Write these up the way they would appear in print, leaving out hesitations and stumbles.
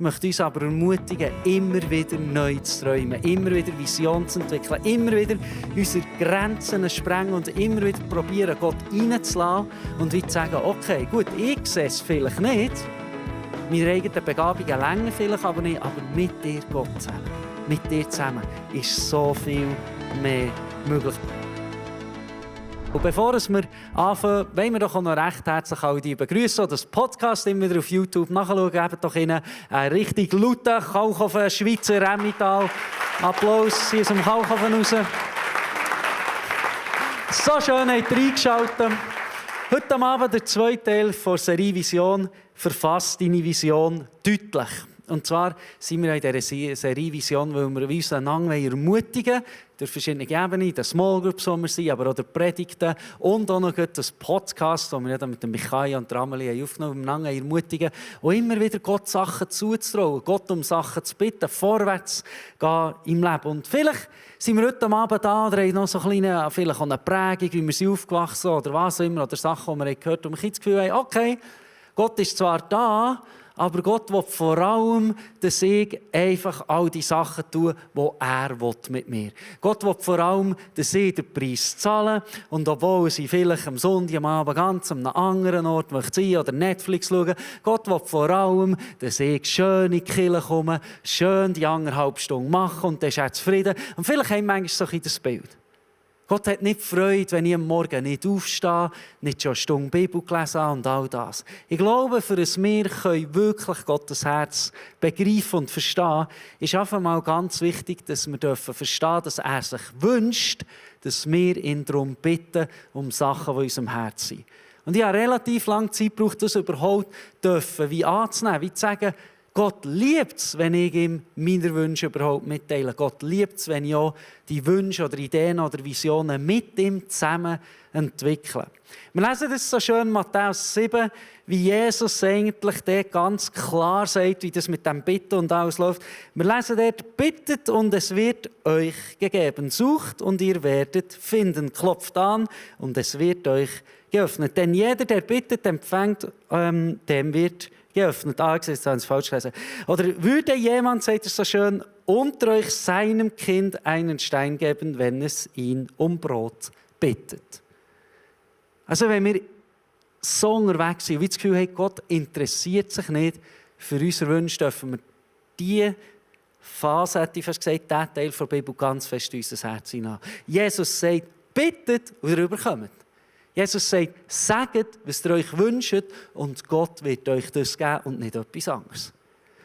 Ich möchte uns aber ermutigen, immer wieder neu zu träumen, immer wieder Vision zu entwickeln, immer wieder unsere Grenzen zu sprengen und immer wieder probieren, Gott reinzulassen und wie zu sagen, okay, gut, ich sehe es vielleicht nicht, meine eigenen Begabungen länger vielleicht aber nicht, aber mit dir, Gott, zusammen, mit dir zusammen ist so viel mehr möglich. Und bevor wir anfangen, wollen wir doch auch noch recht herzlich all die begrüßen, die das Podcast immer wieder auf YouTube nachschauen. Gebt doch ihnen einen richtig lauten Kalkofen Schweizer Emmental. Applaus hier aus dem Kalkofen raus. So schön habt ihr eingeschaltet. Heute Abend der zweite Teil der Serie Vision. Verfasst deine Vision deutlich. Und zwar sind wir in dieser Serie Vision, weil wir uns einander ermutigen wollen, durch verschiedene Ebenen, der Small Groups, wo wir sind, aber auch der Predigten und auch noch das Podcast, das wir ja mit dem Michael und der Amelie aufgenommen haben, einander ermutigen und immer wieder Gott Sachen zuzutrauen, Gott um Sachen zu bitten, vorwärts gehen im Leben. Und vielleicht sind wir heute Abend da oder haben noch so vielleicht auch eine Prägung, wie wir sind aufgewachsen oder was auch immer, oder Sachen, die wir gehört haben, und wir das Gefühl haben, okay, Gott ist zwar da, aber Gott will vor allem, dass ich einfach all die Sachen tue, die er mit mir will. Gott will vor allem, dass ich den Preis zahle. Und obwohl sie vielleicht am Sonntagabend ganz an einem anderen Ort sein oder Netflix schauen, Gott will vor allem, dass ich schön in die Kirche komme, schön die 1,5 Stunden mache und dann ist er zufrieden. Und vielleicht haben wir manchmal so ein das Bild. Gott hat nicht Freude, wenn ich am Morgen nicht aufstehe, nicht schon eine Stunde Bibel gelesen habe und all das. Ich glaube, für uns wir können wirklich Gottes Herz begreifen und verstehen, ist einfach mal ganz wichtig, dass wir verstehen, dass er sich wünscht, dass wir ihn darum bitten, um Sachen, die in unserem Herz sind. Und ich habe relativ lange Zeit gebraucht, das überhaupt wie anzunehmen, wie zu sagen, Gott liebt es, wenn ich ihm meine Wünsche überhaupt mitteile. Gott liebt es, wenn ich auch die Wünsche oder Ideen oder Visionen mit ihm zusammen entwickle. Wir lesen das so schön in Matthäus 7, wie Jesus eigentlich dort ganz klar sagt, wie das mit dem Bitten und alles läuft. Wir lesen dort, bittet und es wird euch gegeben. Sucht und ihr werdet finden. Klopft an und es wird euch geöffnet. Denn jeder, der bittet, empfängt, dem wird geöffnet. Jetzt haben Sie es falsch gelesen. Oder würde jemand, sagt es so schön, unter euch seinem Kind einen Stein geben, wenn es ihn um Brot bittet? Also wenn wir so unterwegs sind, wie das Gefühl haben, Gott interessiert sich nicht für unsere Wünsche, dürfen wir diese Phase, hätte ich fast gesagt, diesen Teil der Bibel ganz fest in unser Herz hinein. Jesus sagt, bittet und ihr überkommt. Jesus sagt, sagt, was ihr euch wünscht und Gott wird euch das geben und nicht etwas anderes.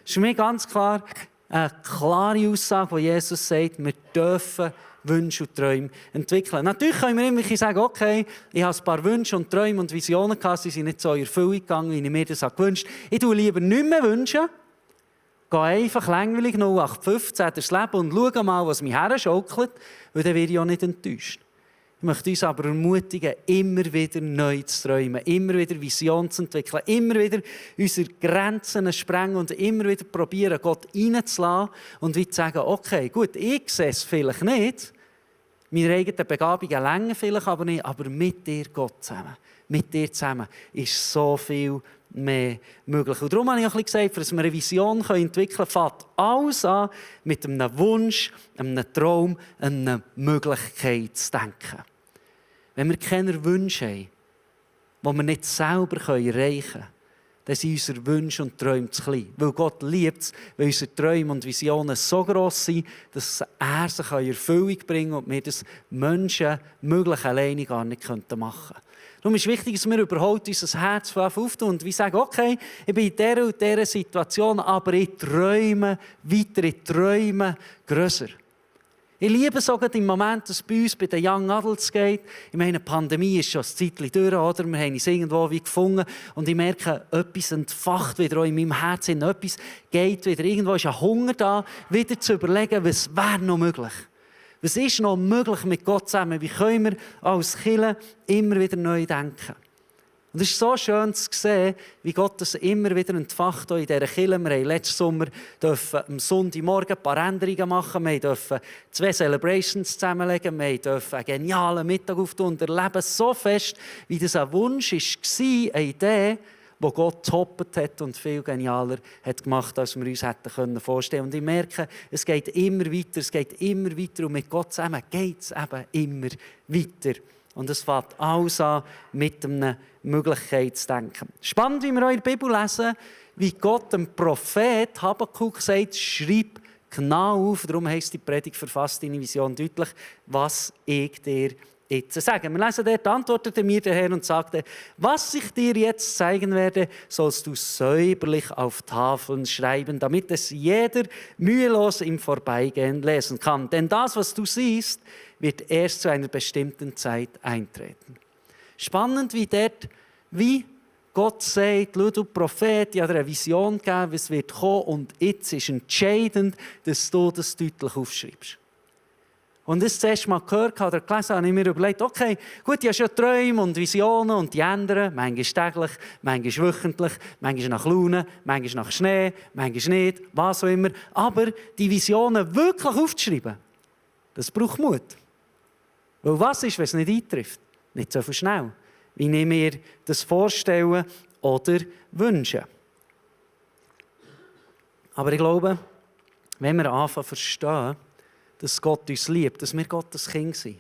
Das ist für mich ganz klar eine klare Aussage, wo Jesus sagt, wir dürfen Wünsche und Träume entwickeln. Natürlich können wir immer sagen, okay, ich habe ein paar Wünsche und Träume und Visionen gehabt, sie sind nicht so in Erfüllung gegangen, wie ich mir das gewünscht habe. Ich tue lieber nicht mehr wünschen, gehe einfach langweilig 0815 durchs Leben und schaue mal, was mich herschaukelt, weil dann werde ich auch nicht enttäuscht. Ich möchte uns aber ermutigen, immer wieder neu zu träumen, immer wieder Vision zu entwickeln, immer wieder unsere Grenzen zu sprengen und immer wieder probieren, Gott reinzulassen und wie zu sagen, okay, gut, ich sehe es vielleicht nicht, meine eigenen Begabungen länger vielleicht aber nicht, aber mit dir, Gott, zusammen, mit dir zusammen ist so viel mehr möglich. Und darum habe ich auch gesagt, dass wir eine Vision entwickeln können, fängt alles an mit einem Wunsch, einem Traum, einer Möglichkeit zu denken. Wenn wir keine Wünsche haben, die wir nicht selber erreichen können, dann sind unsere Wünsche und Träume zu klein. Weil Gott liebt es, weil unsere Träume und Visionen so gross sind, dass er sich in Erfüllung bringen kann und wir das Menschen möglich alleine gar nicht machen könnten. Darum ist es wichtig, dass wir überhaupt unser Herz auftun und wir sagen, okay, ich bin in dieser und dieser Situation, aber ich träume weiter, ich träume grösser. Ich liebe es sogar im Moment, dass es bei uns bei den Young Adults geht. Ich meine, die Pandemie ist schon ein Zeitchen durch, oder? Wir haben uns irgendwo gefunden und ich merke, etwas entfacht wieder auch in meinem Herzen. Etwas geht wieder. Irgendwo ist ein Hunger da, wieder zu überlegen, was wäre noch möglich. Was ist noch möglich mit Gott zusammen? Wie können wir als Kirche immer wieder neu denken? Und es ist so schön zu sehen, wie Gott das immer wieder entfacht in dieser Kirche. Wir haben letzten Sommer am Sonntagmorgen ein paar Änderungen machen. Wir durften 2 Celebrations zusammenlegen. Wir durften einen genialen Mittag auftun und erleben so fest, wie das ein Wunsch war, eine Idee. wo Gott toppet hat und viel genialer hat gemacht, als wir uns hätten vorstellen können. Und ich merke, es geht immer weiter und mit Gott zusammen geht es eben immer weiter. Und es fängt alles an mit einer Möglichkeit zu denken. Spannend, wie wir auch in der Bibel lesen, wie Gott dem Prophet Habakuk sagt, schreib genau auf, darum heisst die Predigt verfasst deine Vision deutlich, was ich dir jetzt sage. Wir lesen dort, antwortete mir der Herr und sagte, was ich dir jetzt zeigen werde, sollst du säuberlich auf Tafeln schreiben, damit es jeder mühelos im Vorbeigehen lesen kann. Denn das, was du siehst, wird erst zu einer bestimmten Zeit eintreten. Spannend, wie Gott sagt, schau du Prophet, ich habe dir eine Vision gegeben, es wird kommen und jetzt ist entscheidend, dass du das deutlich aufschreibst. Und das zuerst mal gehört oder gelesen habe, habe ich mir überlegt, okay, gut, ich habe schon Träume und Visionen und die ändern, manchmal täglich, manchmal wöchentlich, manchmal nach Laune, manchmal nach Schnee, manchmal nicht, was auch immer. Aber die Visionen wirklich aufzuschreiben, das braucht Mut. Weil was ist, wenn es nicht eintrifft? Nicht so schnell. Wie ich mir das vorstellen oder wünsche. Aber ich glaube, wenn wir anfangen zu verstehen, dass Gott uns liebt, dass wir Gottes Kind sind,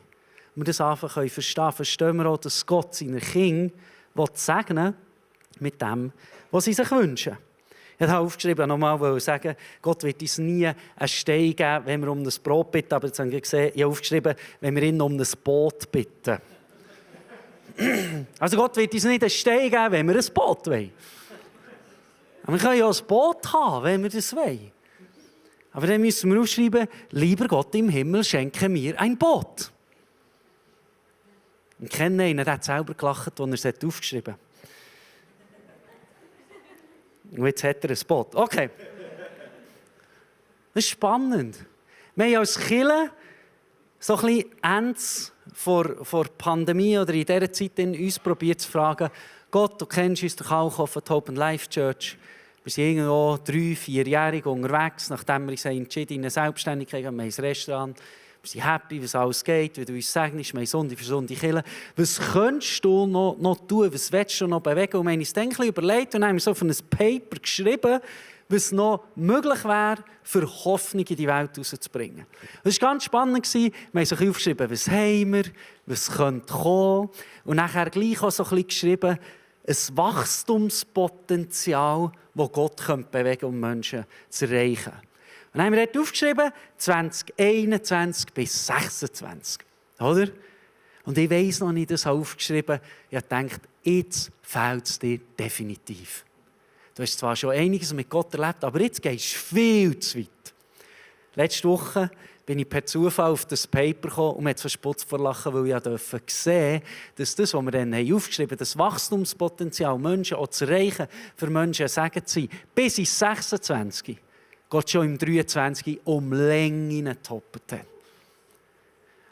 und wir das anfangen verstehen wir auch, dass Gott seine Kinder segnen mit dem, was sie sich wünschen. Ich habe aufgeschrieben, nochmal sagen, Gott wird uns nie einen Stein geben, wenn wir um ein Brot bitten. Aber jetzt habe ich gesehen, ich habe aufgeschrieben, wenn wir ihn um ein Boot bitten. Also Gott wird uns nicht einen Stein geben, wenn wir ein Boot wollen. Aber wir können ja ein Boot haben, wenn wir das wollen. Aber dann müssen wir aufschreiben, lieber Gott im Himmel, schenke mir ein Boot. Ich kenne einen, der hat selber gelacht, als er es aufgeschrieben hat. Und jetzt hat er ein Boot. Okay. Das ist spannend. Wir haben als Kirche so ein bisschen Ende vor der Pandemie oder in dieser Zeit uns probiert zu fragen, Gott, du kennst uns doch auch von der Hope and Life Church. Wir sind irgendwo 3-4-jährig unterwegs, nachdem wir uns entschieden in eine Selbstständigkeit haben. Wir haben ein Restaurant. Wir sind happy, wie es alles geht, wie du uns segnest. Wir haben Sonntag für Sonntag Kirche. Was könntest du noch tun? Was willst du noch bewegen? Und wir haben uns dann überlegt und haben so auf ein Paper geschrieben, was noch möglich wäre, für Hoffnung in die Welt rauszubringen. Das war ganz spannend. Wir haben so aufgeschrieben, was haben wir, was könnte kommen. Und nachher gleich auch so ein bisschen geschrieben, ein Wachstumspotenzial, das Gott bewegen könnte, um Menschen zu erreichen. Und dann haben wir dort aufgeschrieben, 2021 bis 2026. Oder? Und ich weiss noch nicht, das aufgeschrieben. Ich habe gedacht, jetzt fehlt es dir definitiv. Du hast zwar schon einiges mit Gott erlebt, aber jetzt gehst du viel zu weit. Letzte Woche bin ich per Zufall auf das Paper gekommen und mir fast Sputz vor Lachen, weil ich sehen durfte, dass das, was wir dann aufgeschrieben haben, das Wachstumspotenzial, Menschen auch zu erreichen, für Menschen Segen zu sein, bis ins 26, Gott schon im 23 um Längen getoppt hat.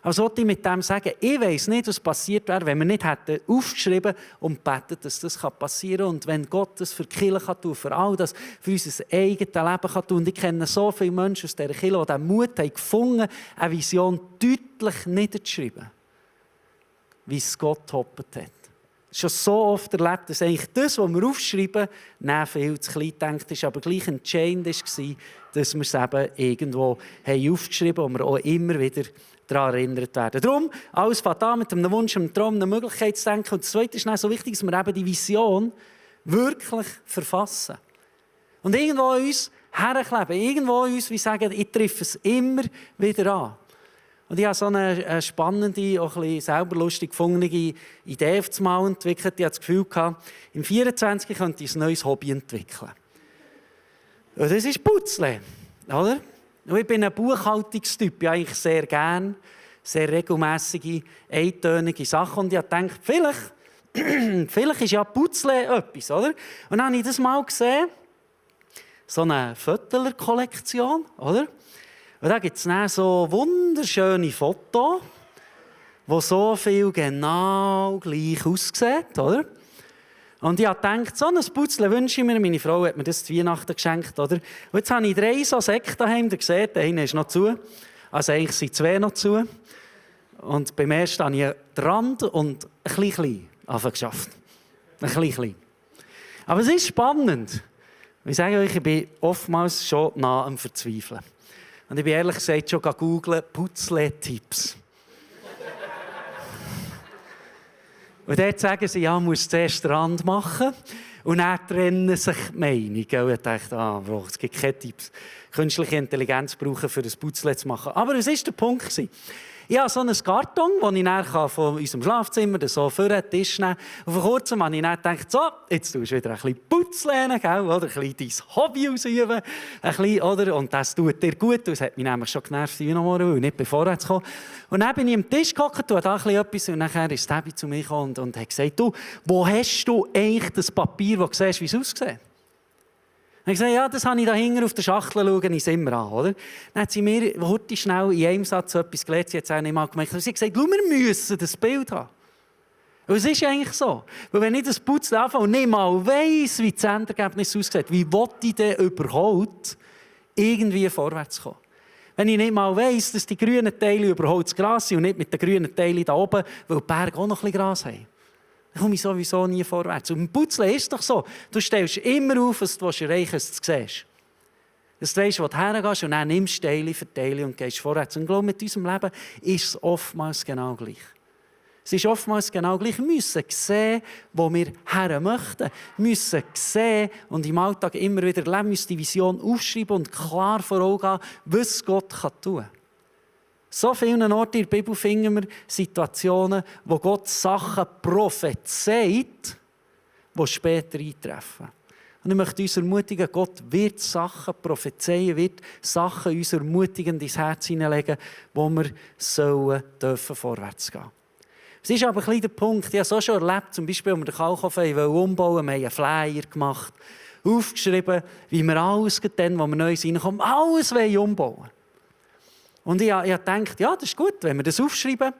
Also wollte ich mit dem sagen, ich weiss nicht, was passiert wäre, wenn wir nicht hätten aufgeschrieben und gebetet, dass das passieren kann. Und wenn Gott das für die Kirche tun kann, für all das, für unser eigenes Leben kann tun. Und ich kenne so viele Menschen aus dieser Kirche, die den Mut haben gefunden, eine Vision deutlich niederzuschreiben, wie es Gott getoppt hat. Schon so oft erlebt, dass eigentlich das, was wir aufschreiben, nicht viel zu klein gedacht ist, aber gleich entscheidend war, dass wir es eben irgendwo aufgeschrieben haben und wir auch immer wieder daran erinnert werden. Darum, alles fängt an mit einem Wunsch, einem Traum, einer Möglichkeit zu denken. Und das Zweite ist dann so wichtig, dass wir eben die Vision wirklich verfassen. Und irgendwo in uns herkleben, irgendwo in uns, wie sagen, ich treffe es immer wieder an. Und ich habe so eine spannende, auch ein bisschen selber lustig gefundene Idee auf das Mal entwickelt. Ich hatte das Gefühl, im 24 könnte ich ein neues Hobby entwickeln. Und das ist Putzle, oder? Und ich bin ein Buchhaltungstyp, ja, eigentlich sehr gerne, sehr regelmässige, eintönige Sachen. Und ich habe gedacht, vielleicht ist ja Putzle etwas, oder? Und dann habe ich das mal gesehen, so eine Fotokollektion, oder? Und da gibt es dann so wunderschöne Fotos, wo so viel genau gleich aussieht, oder? Und ich habe gedacht, so ein Putzle wünsche ich mir. Meine Frau hat mir das zu Weihnachten geschenkt, oder? Und jetzt habe ich 3 so Säcke daheim, ihr seht, der eine ist noch zu. Also eigentlich sind 2 noch zu. Und beim ersten habe ich den Rand und ein bisschen geschafft. Ein bisschen. Aber es ist spannend. Ich sage euch, ich bin oftmals schon nah am Verzweifeln. Und ich bin ehrlich gesagt schon googeln, Putzle-Tipps. Und dort sagen sie, ja, man muss zuerst den Rand machen. Und dann trennen sich die Meinungen. Und ich dachte, es gibt keine Tipps. Künstliche Intelligenz brauchen, für ein Putzle zu machen. Aber was war der Punkt? Ich habe so einen Karton, den ich dann von unserem Schlafzimmer so vor den Tisch nehmen kann. Und vor kurzem habe ich dann gedacht, so, jetzt tust du wieder ein bisschen putzen, gell, oder ein bisschen dein Hobby ausüben. Ein bisschen, oder? Und das tut dir gut. Das hat mich nämlich schon genervt, wie noch mal, nicht vorwärts kommen. Und dann bin ich am Tisch gehockt, tue da etwas, und dann ist Debbie zu mir gekommen und hat gesagt, du, wo hast du eigentlich das Papier, wo du siehst, wie es aussieht? Und ich gesagt, ja, das habe ich da hinten auf der Schachtel, schaue ich immer an, oder? Dann hat sie mir heute schnell in einem Satz etwas gelesen, sie hat es auch nicht mal gemerkt. Sie hat gesagt, schau, wir müssen das Bild haben. Und es ist eigentlich so. Weil wenn ich das Putzen anfange und nicht mal weiss, wie das Endergebnis aussieht, wie will ich denn überhaupt irgendwie vorwärts kommen? Wenn ich nicht mal weiss, dass die grünen Teile überhaupt das Gras sind und nicht mit den grünen Teilen da oben, weil die Berge auch noch ein bisschen Gras haben. Dann komme ich sowieso nie vorwärts. Und beim Putzen ist es doch so. Du stellst immer auf, was du erreichen willst, dass du siehst. Dass du weißt, wo du hergehst und dann nimmst du Teile für Teile und gehst vorwärts. Und ich glaube, mit unserem Leben ist es oftmals genau gleich. Es ist oftmals genau gleich. Wir müssen sehen, wo wir her möchten. Wir müssen sehen und im Alltag immer wieder leben, müssen die Vision aufschreiben und klar vor Augen haben, was Gott tun kann. So vielen Orten in der Bibel finden wir Situationen, wo Gott Sachen prophezeit, die später eintreffen. Und ich möchte uns ermutigen, Gott wird Sachen prophezeien, wird Sachen uns ermutigend ins Herz hineinlegen, wo wir vorwärts gehen. Es ist aber ein bisschen der Punkt, ich habe es auch schon erlebt, zum Beispiel, als wir den Kalkofen umbauen, wir haben einen Flyer gemacht, aufgeschrieben, wie wir alles, dann, wo wir neu reinkommen, alles umbauen wollen. Und ich habe gedacht, ja, das ist gut, wenn wir das aufschreiben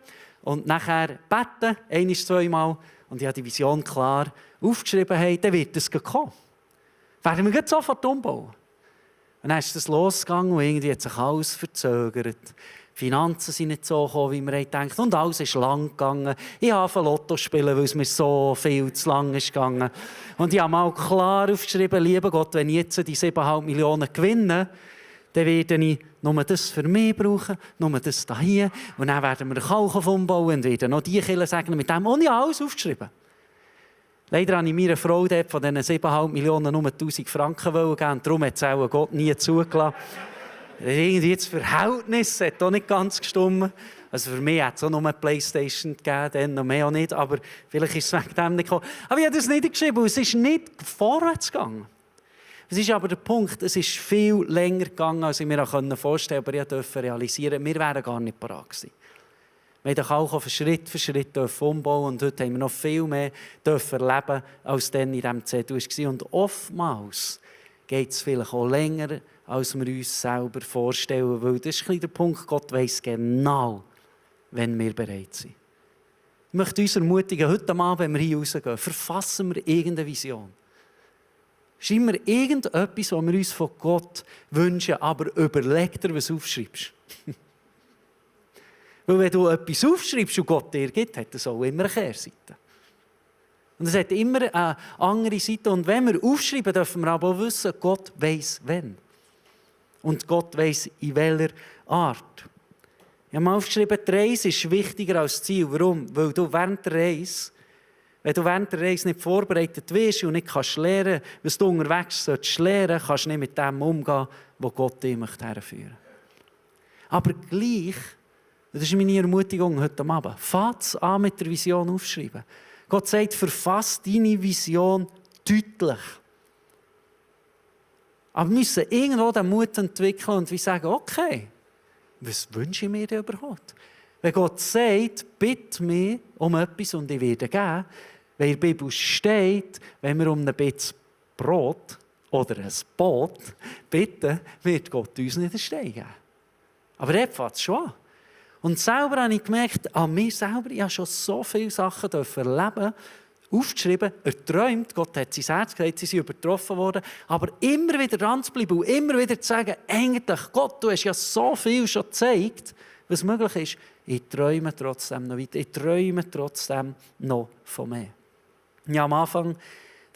und nachher beten, ein-, zweimal, und ich habe die Vision klar aufgeschrieben, hey, dann wird es kommen. Werden wir sofort umbauen. Und dann ist das losgegangen und irgendwie hat sich alles verzögert. Die Finanzen sind nicht so gekommen, wie wir gedacht haben. Und alles ist lang gegangen. Ich habe Lotto spielen, weil es mir so viel zu lang ist gegangen. Und ich habe mal klar aufgeschrieben, lieber Gott, wenn ich jetzt die 7,5 Millionen gewinne, dann werde ich nur das für mich brauchen, nur das hier. Und dann werden wir den Kalkofen umbauen und werden noch die Kirche segnen mit dem. Und ich habe alles aufgeschrieben. Leider habe ich meiner Frau dort von diesen 7,5 Millionen nur 1'000 Franken geben. Und darum hat es auch Gott nie zugelassen. Irgendwie das Verhältnis hat auch nicht ganz gestimmt. Also für mich hat es auch nur eine Playstation gegeben, dann noch mehr auch nicht. Aber vielleicht ist es wegen dem nicht gekommen. Aber ich habe das nicht geschrieben, und es ist nicht vorwärts gegangen. Es ist aber der Punkt, es ist viel länger gegangen, als ich mir vorstellen konnte, aber ich durfte realisieren, wir wären gar nicht bereit gewesen. Wir haben den Kalkofen Schritt für Schritt umbauen und heute haben wir noch viel mehr erleben, als dann in diesem Zettel war. Und oftmals geht es vielleicht auch länger, als wir uns selber vorstellen, weil das ist ein bisschen der Punkt, Gott weiss genau, wenn wir bereit sind. Ich möchte uns ermutigen, heute Abend, wenn wir hier rausgehen, verfassen wir irgendeine Vision. Schreib mir irgendetwas, was wir uns von Gott wünschen, aber überleg dir, was du aufschreibst. Weil wenn du etwas aufschreibst und Gott dir gibt, hat es auch immer eine Kehrseite. Und es hat immer eine andere Seite. Und wenn wir aufschreiben, dürfen wir aber auch wissen, Gott weiss wann. Und Gott weiss in welcher Art. Ich habe mal aufgeschrieben, die Reise ist wichtiger als das Ziel. Warum? Weil du während der Reise, wenn du während der Reise nicht vorbereitet wirst und nicht kannst lernen, was du unterwegs sollst lernen, kannst du nicht mit dem umgehen, wo Gott dich herführen möchte. Aber gleich, das ist meine Ermutigung heute Abend, fang an mit der Vision aufschreiben. Gott sagt, verfass deine Vision deutlich. Aber wir müssen irgendwo den Mut entwickeln und wir sagen, okay, was wünsche ich mir denn überhaupt? Wenn Gott sagt, bitte mich um etwas und ich werde geben, wenn in der Bibel steht, wenn wir um ein bisschen Brot oder ein Boot bitten, wird Gott uns nicht einen Stein geben. Aber dort fängt es schon an. Und selber habe ich gemerkt, an mir selber, ich habe schon so viele Sachen erleben, aufgeschrieben, erträumt, Gott hat sein Herz gesagt, sie sind übertroffen worden, aber immer wieder dran zu bleiben und immer wieder zu sagen, eigentlich, Gott, du hast ja so viel schon gezeigt, was möglich ist. Ich träume trotzdem noch weiter, ich träume trotzdem noch von mehr. Ja, am Anfang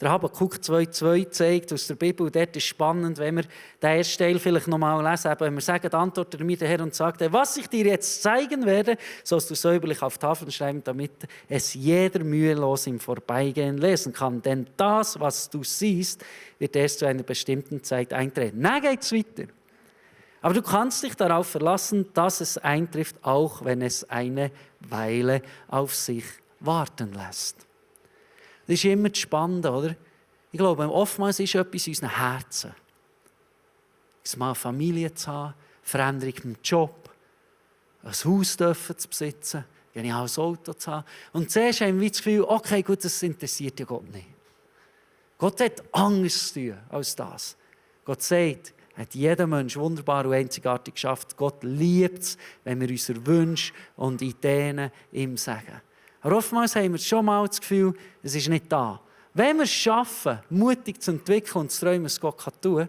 Der Habakuk 2,2 zeigt aus der Bibel, und dort ist spannend, wenn wir den ersten Teil vielleicht noch mal lesen, wenn wir sagen, antwortet mir der Herr und sagt, was ich dir jetzt zeigen werde, sollst du säuberlich auf Tafeln schreiben, damit es jeder mühelos im Vorbeigehen lesen kann. Denn das, was du siehst, wird erst zu einer bestimmten Zeit eintreten. Dann geht es weiter. Aber du kannst dich darauf verlassen, dass es eintrifft, auch wenn es eine Weile auf sich warten lässt. Das ist immer das Spannende, oder? Ich glaube, oftmals ist etwas in unseren Herzen. Mal eine Familie zu haben, Veränderung im Job, ein Haus zu besitzen, ein geniales Auto zu haben. Und zuerst haben wir das Gefühl, okay, gut, das interessiert ja Gott nicht. Gott hat Angst zu tun als das. Gott sagt, hat jeder Mensch wunderbar und einzigartig geschafft. Gott liebt es, wenn wir unsere Wünsche und Ideen ihm sagen. Aber oftmals haben wir schon mal das Gefühl, es ist nicht da. Wenn wir es schaffen, mutig zu entwickeln und zu träumen, was Gott tun kann,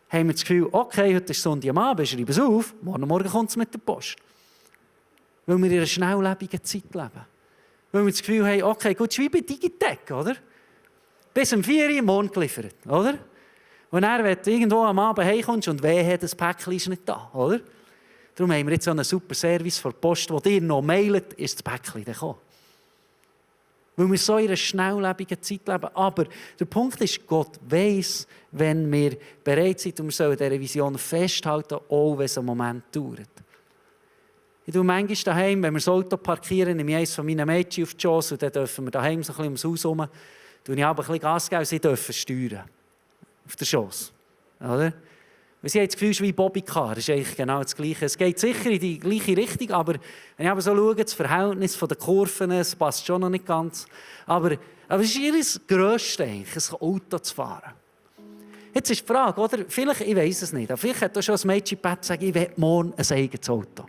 haben wir das Gefühl, okay, heute ist Sonntag am Abend, schreibe es auf, morgen kommt es mit der Post. Weil wir in einer schnelllebigen Zeit leben. Weil wir das Gefühl haben, okay, gut, schreibe Digitec, oder? Bis um 4 Uhr morgen geliefert, oder? Und dann, wenn du irgendwo am Abend heimkommst und wehe, das Päckchen ist nicht da, oder? Darum haben wir jetzt so einen super Service von der Post, der dir noch mailt, ist das Päckchen gekommen. Weil wir so in einer schnelllebigen Zeit leben. Aber der Punkt ist, Gott weiss, wenn wir bereit sind und wir sollen dieser Vision festhalten, auch wenn es einen Moment dauert. Ich tue manchmal daheim, wenn wir das Auto parkieren, nehme ich eines von meinen Mädchen auf die Chance und dann dürfen wir daheim so ein bisschen ums Haus herum, tue ich aber ein bisschen Gas geben und sie dürfen steuern. Auf der Chance. Oder? Weil sie haben das Gefühl, es ist wie Bobbycar. Das ist eigentlich genau das Gleiche. Es geht sicher in die gleiche Richtung, aber wenn ich aber so schaue, das Verhältnis der Kurven, es passt schon noch nicht ganz. Aber es ist ihr Grösste, eigentlich, ein Auto zu fahren. Jetzt ist die Frage, oder? Vielleicht, ich weiß es nicht, aber vielleicht hat schon ein Mädchen gebeten, sagen, ich will morgen ein eigenes Auto.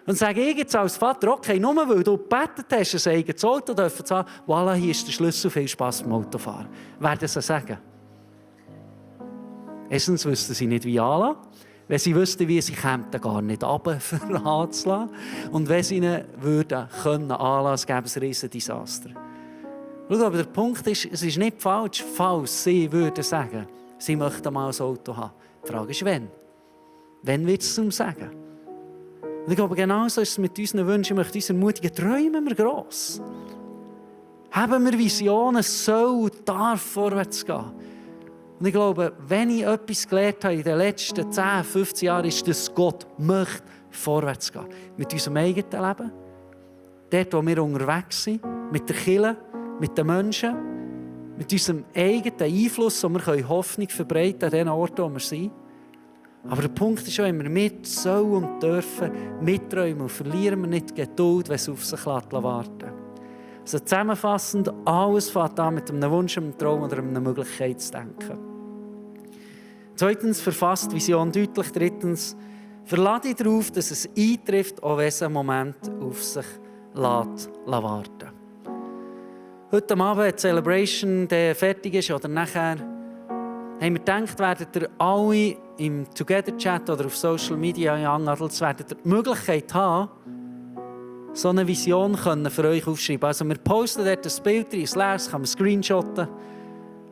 Und sage ich jetzt als Vater, okay, nur weil du gebetet hast, ein eigenes Auto dürfen zu haben, voilà, hier ist der Schlüssel, viel Spass beim Autofahren. Werden sie sagen? Erstens wüssten sie nicht, wie anlassen. Wenn sie wüssten, wie, sie kämen gar nicht runter, für anzulassen. Und wenn sie ihn würden können anlassen, gäbe es ein riesiges Desaster. Schau, aber der Punkt ist, es ist nicht falsch, falls sie würden sagen, sie möchten mal ein Auto haben. Die Frage ist, wann? Wann wird es zum Sagen? Und ich glaube, genauso ist es mit unseren Wünschen. Ich möchte uns ermutigen, träumen wir gross. Haben wir Visionen, es soll und darf vorwärts gehen. Und ich glaube, wenn ich etwas gelernt habe in den letzten 10, 15 Jahren, ist, dass Gott möchte vorwärts gehen. Mit unserem eigenen Leben, dort, wo wir unterwegs sind, mit der Kirche, mit den Menschen, mit unserem eigenen Einfluss, wo wir Hoffnung verbreiten an den Orten, wo wir sind. Aber der Punkt ist auch, wenn wir mit sollen und dürfen mitträumen und verlieren wir nicht die Geduld, wenn es auf sich warten. Also zusammenfassend, alles fängt an mit einem Wunsch, einem Traum oder einer Möglichkeit zu denken. Zweitens, verfasst Vision deutlich. Drittens, verlass dich darauf, dass es eintrifft, auch wenn es einen Moment auf sich warten. Heute Abend, wenn die Celebration fertig ist oder nachher, haben wir gedacht, werdet ihr alle im Together-Chat oder auf Social Media, Young Adults, werdet ihr die Möglichkeit haben, so eine Vision für euch aufschreiben. Also wir posten dort ein Bild rein, ein leeres, kann man screenshotten.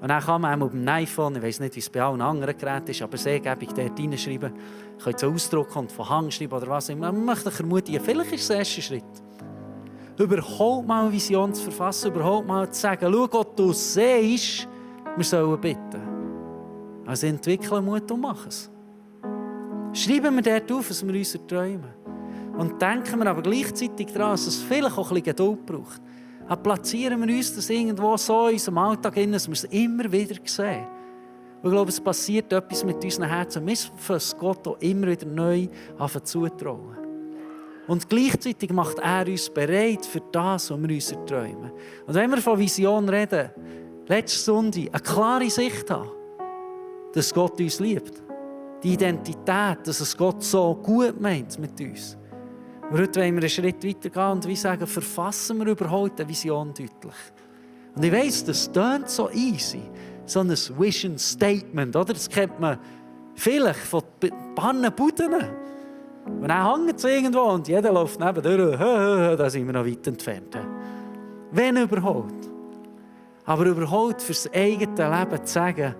Und dann kann man auf dem iPhone, ich weiss nicht, wie es bei allen anderen Geräten ist, aber sehr gäbig dort reinschreiben. Ihr könnt es ausdrucken und von Hang schreiben oder was immer. Man möchte euch ermutigen, vielleicht ist es der erste Schritt. Überhaupt mal eine Vision zu verfassen, überhaupt mal zu sagen, schau Gott, du siehst, wir sollen bitten. Also entwickeln Mut und machen es. Schreiben wir dort auf, was wir uns träumen. Und denken wir aber gleichzeitig daran, dass es vielleicht auch ein bisschen Geduld braucht. Dann platzieren wir uns das irgendwo so in unserem Alltag hin, dass wir es immer wieder sehen. Und ich glaube, es passiert etwas mit unseren Herzen. Wir müssen Gott auch immer wieder neu zutrauen. Und gleichzeitig macht er uns bereit für das, was wir uns träumen. Und wenn wir von Vision reden, letzte Sonntag eine klare Sicht haben, dass Gott uns liebt. Die Identität, dass es Gott so gut meint mit uns. Aber heute wollen wir einen Schritt weitergehen und wie sagen, verfassen wir überhaupt eine Vision deutlich. Und ich weiss, das tönt so easy. So ein Vision Statement, oder? Das kennt man vielleicht von Bannenbuden. Und dann hängt es irgendwo und jeder läuft nebendurch. Da sind wir noch weit entfernt. Wenn überhaupt. Aber überhaupt fürs eigene Leben zu sagen,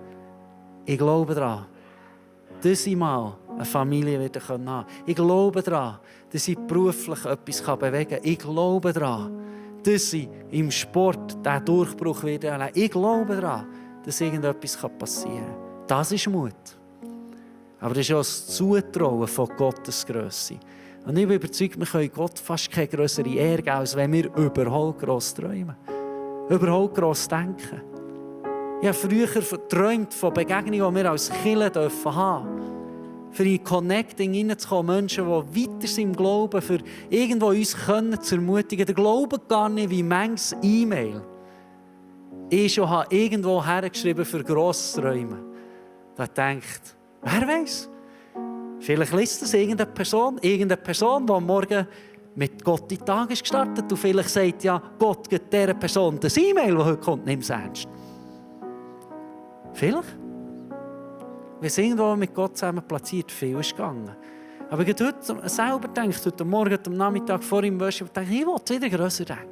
ich glaube daran, dass ich mal eine Familie wieder haben kann. Ich glaube daran, dass ich beruflich etwas bewegen kann. Ich glaube daran, dass ich im Sport diesen Durchbruch wieder erleben. Ich glaube daran, dass irgendetwas passieren kann. Das ist Mut. Aber das ist auch das Zutrauen von Gottes Grösse. Und ich bin überzeugt, wir können Gott fast keine grössere Ehre geben, als wenn wir überhaupt gross träumen. Überhaupt gross denken. Ich habe früher geträumt von Begegnungen, die wir als Kirche haben dürfen. Für in Connecting hineinzukommen, Menschen, die weiter sind im Glauben, für irgendwo uns zu ermutigen. Der Glaube gar nicht wie manches E-Mail. Ich schon habe irgendwo hergeschrieben für grosse Träume. Da denkt, wer weiß? Vielleicht liest das irgendeine Person, die am Morgen mit Gott in den Tag ist gestartet und vielleicht sagt ja, Gott gibt dieser Person das E-Mail, das heute kommt, nimm es ernst. Vielleicht. Wir sind irgendwo mit Gott zusammen platziert, viel ist gegangen. Aber ich habe heute selber gedacht, heute Morgen, am Nachmittag vor ihm Worship, ich will wieder grösser denken.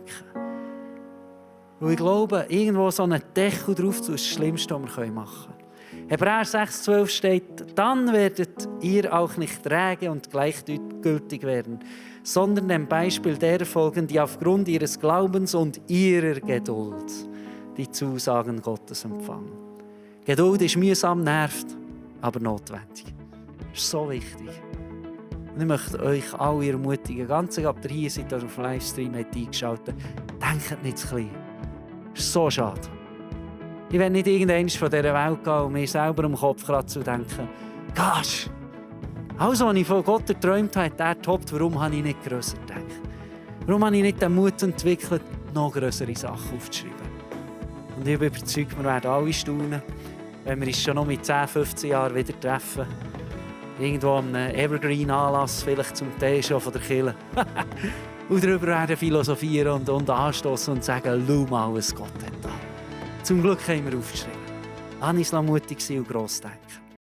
Weil ich glaube, irgendwo so einen Deckel drauf zu ist das Schlimmste, was wir machen können. Hebräer 6,12 steht, dann werdet ihr auch nicht träge und gleichgültig werden, sondern dem Beispiel derer folgen, die aufgrund ihres Glaubens und ihrer Geduld die Zusagen Gottes empfangen. Geduld ist mühsam, nervt, aber notwendig. Das ist so wichtig. Und ich möchte euch alle ermutigen, ganz egal, ob ihr hier seid oder auf dem Livestream eingeschaltet habt, denkt nicht zu klein. Das ist so schade. Ich will nicht irgendwann von dieser Welt gehen und mir selber am Kopf kratzen und denken, gosh, alles, was ich von Gott geträumt habe, der toppt, warum habe ich nicht grösser gedacht? Warum habe ich nicht den Mut entwickelt, noch grössere Sachen aufzuschreiben? Und ich bin überzeugt, wir werden alle staunen, wenn wir uns schon noch mit 10, 15 Jahren wieder treffen. Irgendwo an einem Evergreen-Anlass, vielleicht zum Teil schon von der Kirche. Und darüber werden philosophieren und anstoßen und sagen, schau mal, was Gott hat da. Zum Glück haben wir aufgeschrieben. Lass uns mutig sein und gross denken.